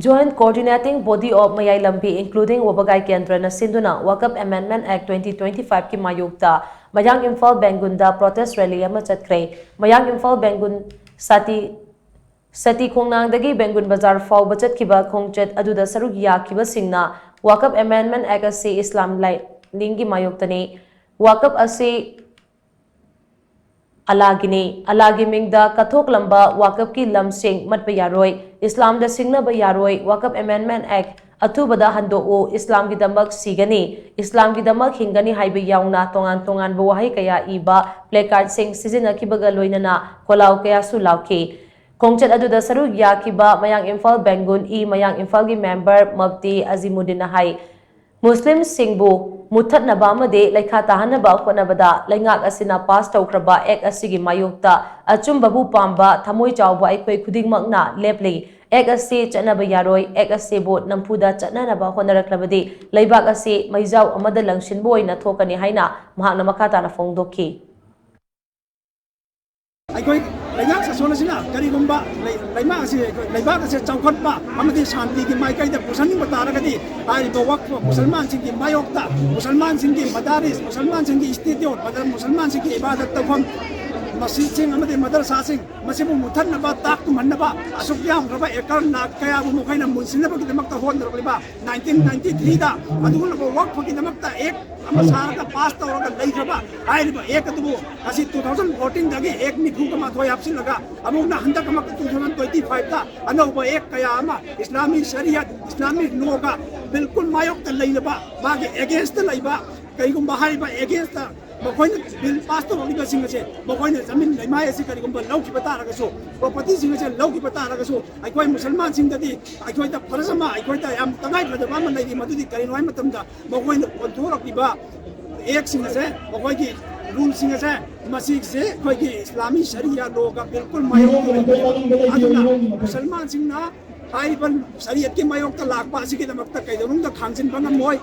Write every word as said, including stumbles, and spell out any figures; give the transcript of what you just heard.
Joint Coordinating Body of Mayai Lambi, including Wabagai Kendra, ꯅ ꯁꯤꯟꯗꯨꯅ Waqf Amendment Act twenty twenty-five ꯀꯤ ꯃꯥꯌꯣꯛꯇ ꯃꯌꯥꯡ ꯏꯝꯐꯥꯜ ꯕꯦꯡꯒꯨꯟꯗ protest rally ꯑꯃ ꯆꯠꯈ꯭ꯔꯦ꯫ ꯃꯌꯥꯡ ꯏꯝꯐꯥꯜ ꯕꯦꯡꯒꯨꯟ ꯁꯥꯇꯤ, ꯁꯥꯇꯤ ꯈꯣꯡꯅꯥꯡꯗꯒꯤ ꯕꯦꯡꯒꯨꯟ ꯕꯖꯥꯔ ꯐꯥꯎꯕ ꯆꯠꯈꯤꯕ ꯈꯣꯡꯆꯠ ꯑꯗꯨꯗ ꯁꯔꯨꯛ ꯌꯥꯈꯤꯕꯁꯤꯡꯅ Waqf Amendment Act ꯑꯁꯤ ꯏꯁꯂꯥꯝ ꯂꯥꯏꯅꯤꯡꯒꯤ ꯃꯥꯌꯣꯛꯇꯅꯤ, Waqf ꯑꯁꯤ ꯑꯜꯂꯥꯒꯤꯅꯤ, ꯑꯜꯂꯥꯒꯤ ꯃꯤꯡꯗ ꯀꯠꯊꯣꯛꯂꯝꯕ Waqf ꯀꯤ ꯂꯝꯁꯤꯡ ꯃꯠꯄ ꯌꯥꯔꯣꯏ, ꯏꯁꯂꯥꯝꯗ ꯁꯤꯡꯅꯕ ꯌꯥꯔꯣꯏ, Waqf Amendment Act ꯑꯊꯨꯕꯗ ꯍꯟꯗꯣꯛꯎ, ꯏꯁꯂꯥꯝꯒꯤꯗꯃꯛ ꯁꯤꯒꯅꯤ, ꯏꯁꯂꯥꯝꯒꯤꯗꯃꯛ ꯍꯤꯡꯒꯅꯤ ꯍꯥꯏꯕ ꯌꯥꯎꯅ ꯇꯣꯉꯥꯟ ꯇꯣꯉꯥꯟꯕ ꯋꯥꯍꯩ ꯀꯌꯥ ꯏꯕ placard ꯁꯤꯡ ꯁꯤꯖꯤꯟꯅꯈꯤꯕꯒ ꯂꯣꯏꯅꯅ ꯈꯣꯜꯂꯥꯎ ꯀꯌꯥꯁꯨ ꯂꯥꯎꯈꯤ꯫ ꯈꯣꯡꯆꯠ ꯑꯗꯨꯗ ꯁꯔꯨꯛ ꯌꯥꯈꯤꯕ ꯃꯌꯥꯡ ꯏꯝꯐꯥꯜ ꯕꯦꯡꯒꯨꯟ ꯏ ꯃꯌꯥꯡ ꯏꯝꯐꯥꯜꯒꯤ member ꯃꯞꯇꯤ ꯑꯖꯤꯃꯨꯗꯤꯟꯅ ꯍꯥꯏ, ꯃꯨꯁꯂꯤꯝꯁꯤꯡꯕꯨ ꯃꯨꯠꯊꯠꯅꯕ ꯑꯃꯗꯤ ꯂꯩꯈꯥ ꯇꯥꯍꯟꯅꯕ ꯍꯣꯠꯅꯕꯗ ꯂꯩꯉꯥꯛ ꯑꯁꯤꯅ pass ꯇꯧꯈ꯭ꯔꯕ Act ꯑꯁꯤꯒꯤ ꯃꯥꯌꯣꯛꯇ ꯑꯆꯨꯝꯕꯕꯨ ꯄꯥꯝꯕ ꯊꯃꯣꯏ ꯆꯥꯎꯕ ꯑꯩꯈꯣꯏ ꯈꯨꯗꯤꯡꯃꯛꯅ ꯂꯦꯞꯂꯤ꯫ Act ꯑꯁꯤ ꯆꯠꯅꯕ ꯌꯥꯔꯣꯏ꯫ Act ꯑꯁꯤꯕꯨ ꯅꯝꯐꯨꯗ ꯆꯠꯅꯅꯕ ꯍꯣꯠꯅꯔꯛꯂꯕꯗꯤ ꯂꯩꯕꯥꯛ ꯑꯁꯤ ꯃꯩꯖꯥꯎ ꯑꯃꯗ ꯂꯪꯁꯤꯟꯕ ꯑꯣꯏꯅ ꯊꯣꯛꯀꯅꯤ ꯍꯥꯏꯅ ꯃꯍꯥꯛꯅ ꯃꯈꯥ ꯇꯥꯅ ꯐꯣꯡꯗꯣꯛꯈꯤ꯫ ꯑꯩꯈꯣꯏ ꯂꯩꯉꯥꯛ ꯁꯥꯁꯣꯟ ꯑꯁꯤꯅ ꯀꯔꯤꯒꯨꯝꯕ ꯂꯩ-, ꯂꯩꯉꯥꯛ ꯑꯁꯤ, ꯑꯩꯈꯣꯏ ꯂꯩꯕꯥꯛ ꯑꯁꯤ ꯆꯥꯎꯈꯠꯄ ꯑꯃꯗꯤ ꯁꯥꯟꯇꯤꯒꯤ ꯃꯥꯏꯀꯩꯗ ꯄꯨꯁꯤꯟꯅꯤꯡꯕ ꯇꯥꯔꯒꯗꯤ, ꯍꯥꯏꯔꯤꯕ ꯋꯛꯐ ꯃꯨꯁꯜꯃꯥꯟꯁꯤꯡꯒꯤ ꯃꯥꯌꯣꯛꯇ, ꯃꯨꯁꯜꯃꯥꯟꯁꯤꯡꯒꯤ ꯃꯗꯥꯔꯤꯁ, ꯃꯨꯁꯜꯃꯥꯟꯁꯤꯡꯒꯤ institute, ꯃꯗ-, ꯃꯨꯁꯜꯃꯥꯟꯁꯤꯡꯒꯤ ꯏꯕꯥꯗꯠ ꯇꯧꯐꯝ, ꯃꯁꯖꯤꯗꯁꯤꯡ ꯑꯃꯗꯤ ꯃꯗꯔꯁꯥꯁꯤꯡ, ꯃꯁꯤꯕꯨ ꯃꯨꯠꯊꯠꯅꯕ, ꯇꯥꯛ ꯇꯨꯝꯍꯟꯅꯕ ꯑꯁꯨꯛ ꯌꯥꯝꯈ꯭ꯔꯕ acre ꯂꯥꯈ ꯀꯌꯥꯕꯨ ꯃꯈꯣꯏꯅ ꯃꯨꯟꯁꯤꯟꯅꯕꯒꯤꯗꯃꯛꯇ ꯍꯣꯠꯅꯔꯛꯂꯤꯕ nineteen ninety three ꯗ ꯑꯗꯨꯒꯨꯝꯂꯕ ꯋꯛꯐꯒꯤꯗꯃꯛꯇ Act ꯑꯃ ꯁꯥꯔꯒ pass ꯇꯧꯔꯒ ꯂꯩꯈ꯭ꯔꯕ ꯍꯥꯏꯔꯤꯕ Act ꯑꯗꯨꯕꯨ ꯉꯁꯤ two thousand fourteen ꯗꯒꯤ Act ꯅꯤꯐꯨꯒ ꯃꯥꯊꯣꯏ ꯍꯥꯞꯆꯤꯜꯂꯒ ꯑꯃꯨꯛꯅ ꯍꯟꯗꯛ ꯑꯃꯛ two thousand twenty five ꯗ ꯑꯅꯧꯕ Act ꯀꯌꯥ ꯑꯃ Islamic Sharia, Islamic law ꯒ ꯕꯤꯜꯀꯨꯜ ꯃꯥꯌꯣꯛꯇ ꯂꯩꯅꯕ, ꯃꯥꯒꯤ against ꯇ ꯂꯩꯕ, ꯀꯔꯤꯒꯨꯝꯕ ꯍꯥꯏꯔꯤꯕ against ꯇ ꯃꯈꯣꯏꯅ bill pass ꯇꯧꯔꯛꯂꯤꯕꯁꯤꯡ ꯑꯁꯦ, ꯃꯈꯣꯏꯅ ꯖꯃꯤꯟ ꯂꯩꯃꯥꯏ ꯑꯁꯤ ꯀꯔꯤꯒꯨꯝꯕ ꯂꯧꯈꯤꯕ ꯇꯥꯔꯒꯁꯨ, property ꯁꯤꯡ ꯑꯁꯦ ꯂꯧꯈꯤꯕ ꯇꯥꯔꯒꯁꯨ, ꯑꯩꯈꯣꯏ ꯃꯨꯁꯜꯃꯥꯟꯁꯤꯡꯗꯗꯤ ꯑꯩꯈꯣꯏꯗ ꯐꯔꯖ ꯑꯃ, ꯑꯩꯈꯣꯏꯗ ꯌꯥꯝ ꯇꯉꯥꯏ ꯐꯗꯕ ꯑꯃ ꯂꯩꯔꯤ꯫ ꯃꯗꯨꯗꯤ ꯀꯔꯤꯅꯣ ꯍꯥꯏꯕ ꯃꯇꯝꯗ, ꯃꯈꯣꯏꯅ ꯑꯣꯟꯊꯣꯔꯛꯂꯤꯕ Act ꯁꯤꯡ ꯑꯁꯦ, ꯃꯈꯣꯏꯒꯤ rule ꯁꯤꯡ ꯑꯁꯦ, ꯃꯁꯤꯁꯦ ꯑꯩꯈꯣꯏꯒꯤ Islamic Sharia law ꯒ ꯕꯤꯜꯀꯨꯜ ꯃꯥꯌꯣꯛꯇ ꯂꯩꯕꯅꯦꯕ꯫ ꯑꯗꯨꯅ ꯃꯨꯁꯜꯃꯥꯟꯁꯤꯡꯅ ꯍꯥꯏꯔꯤꯕ ꯁꯔꯤꯌꯠꯀꯤ ꯃꯥꯌꯣꯛꯇ ꯂꯥꯛꯄ ꯑꯁꯤꯒꯤꯗꯃꯛꯇ ꯀꯩꯗꯧꯅꯨꯡꯗ ꯈꯥꯡꯖꯤꯟꯕ ꯉꯝꯃꯣꯏ꯫